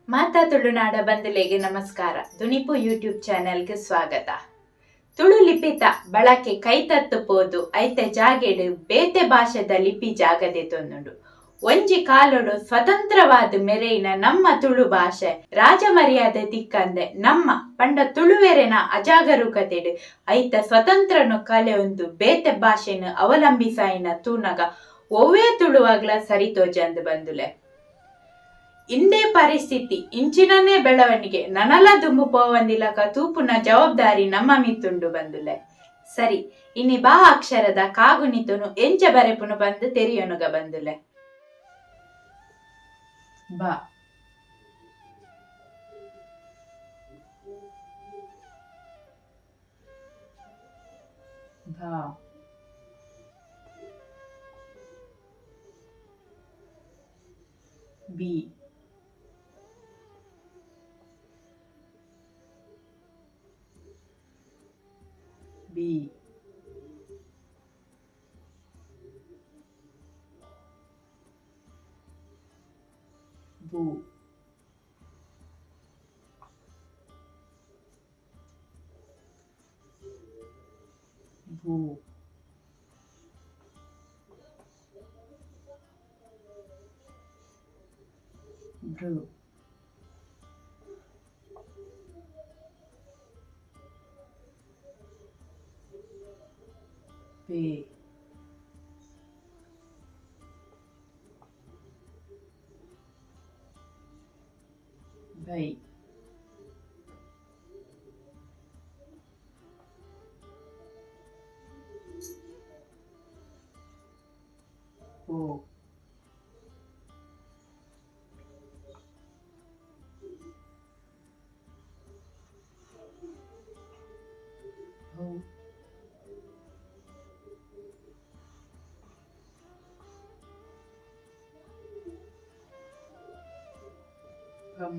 ಮಾತಾ ತುಳುನಾಡ ಬಂಧುಲೆಗೆ ನಮಸ್ಕಾರ. ದುನಿಪು ಯೂಟ್ಯೂಬ್ ಚಾನೆಲ್ಗೆ ಸ್ವಾಗತ. ತುಳು ಲಿಪಿತ ಬಳಕೆ ಕೈತತ್ತು ಪೋದು ಐತ ಜಾಗೆಡ್ ಬೇತೆ ಭಾಷೆದ ಲಿಪಿ ಜಾಗ ದೆತೊಂದುಂಡು. ಒಂಜಿ ಕಾಲೊಡು ಸ್ವತಂತ್ರವಾದ್ ಮೆರೆಯಿನ ನಮ್ಮ ತುಳು ಭಾಷೆ ರಾಜಮರ್ಯಾದೆ ತಿಕ್ಕಂದೆ ನಮ್ಮ ಪಂಡ ತುಳುವೆರೆನ ಅಜಾಗರೂಕತೆಡ್ ಐತ ಸ್ವತಂತ್ರನು ಕಲೆಯೊಂದು ಬೇತೆ ಭಾಷೆನ್ ಅವಲಂಬಿಸಾಯಿನ ತೂನಗ ಒವ್ವೇ ತುಳುವಗ್ಲ ಸರಿ ತೋಜಂದ್ ಬಂದುಲೆ. ಇಂದೇ ಪರಿಸ್ಥಿತಿ ಇಂಚಿನನೇ ಬೆಳವಣಿಗೆ ನನಲ ದುಂಬು ಪೋವಂದಿಲಕ ತೂಪುನ ಜವಾಬ್ದಾರಿ ನಮ್ಮ ಮಿತ್ತುಂಡು ಬಂದುಲೆ. ಸರಿ, ಇನಿ ಬಾ ಅಕ್ಷರದ ಕಾಗುಣಿತೊನು ಎಂಚ ಬರೆಪುನು ಪಂದ್ ತೆರಿಯೊನುಗ ಬಂದುಲೆ. ಬಾ, ಭಾ, ಬಿ, ಬಿ, ಬು, ಭೂ, ಭೃ, ಪೇ, ಬೈ, ಪೋ, ಭೌ, ಭಂ.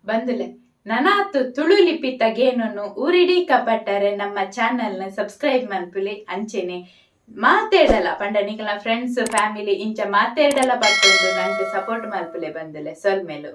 ಬಂದುಲೆ, ನನಾತು ತುಳು ಲಿಪಿತ ಗೇನನ್ನು ಊರಿಡೀ ಕಪಟ್ಟರೆ ನಮ್ಮ ಚಾನೆಲ್ನ ಸಬ್ಸ್ಕ್ರೈಬ್ ಮನ್ಪುಲೆ. ಅಂಚೆನೆ ಮಾತೇಡಲ ಪಂಡ ನಿಕಲ್ನ ಫ್ರೆಂಡ್ಸ್, ಫ್ಯಾಮಿಲಿ ಇಂಚ ಮಾತೇಡಲ ಪಟ್ಟೊಂದು ನಂಗೆ ಸಪೋರ್ಟ್ ಮಲ್ಪುಲೆ ಬಂದುಲೆ. ಸೊಲ್ಮೆಲು.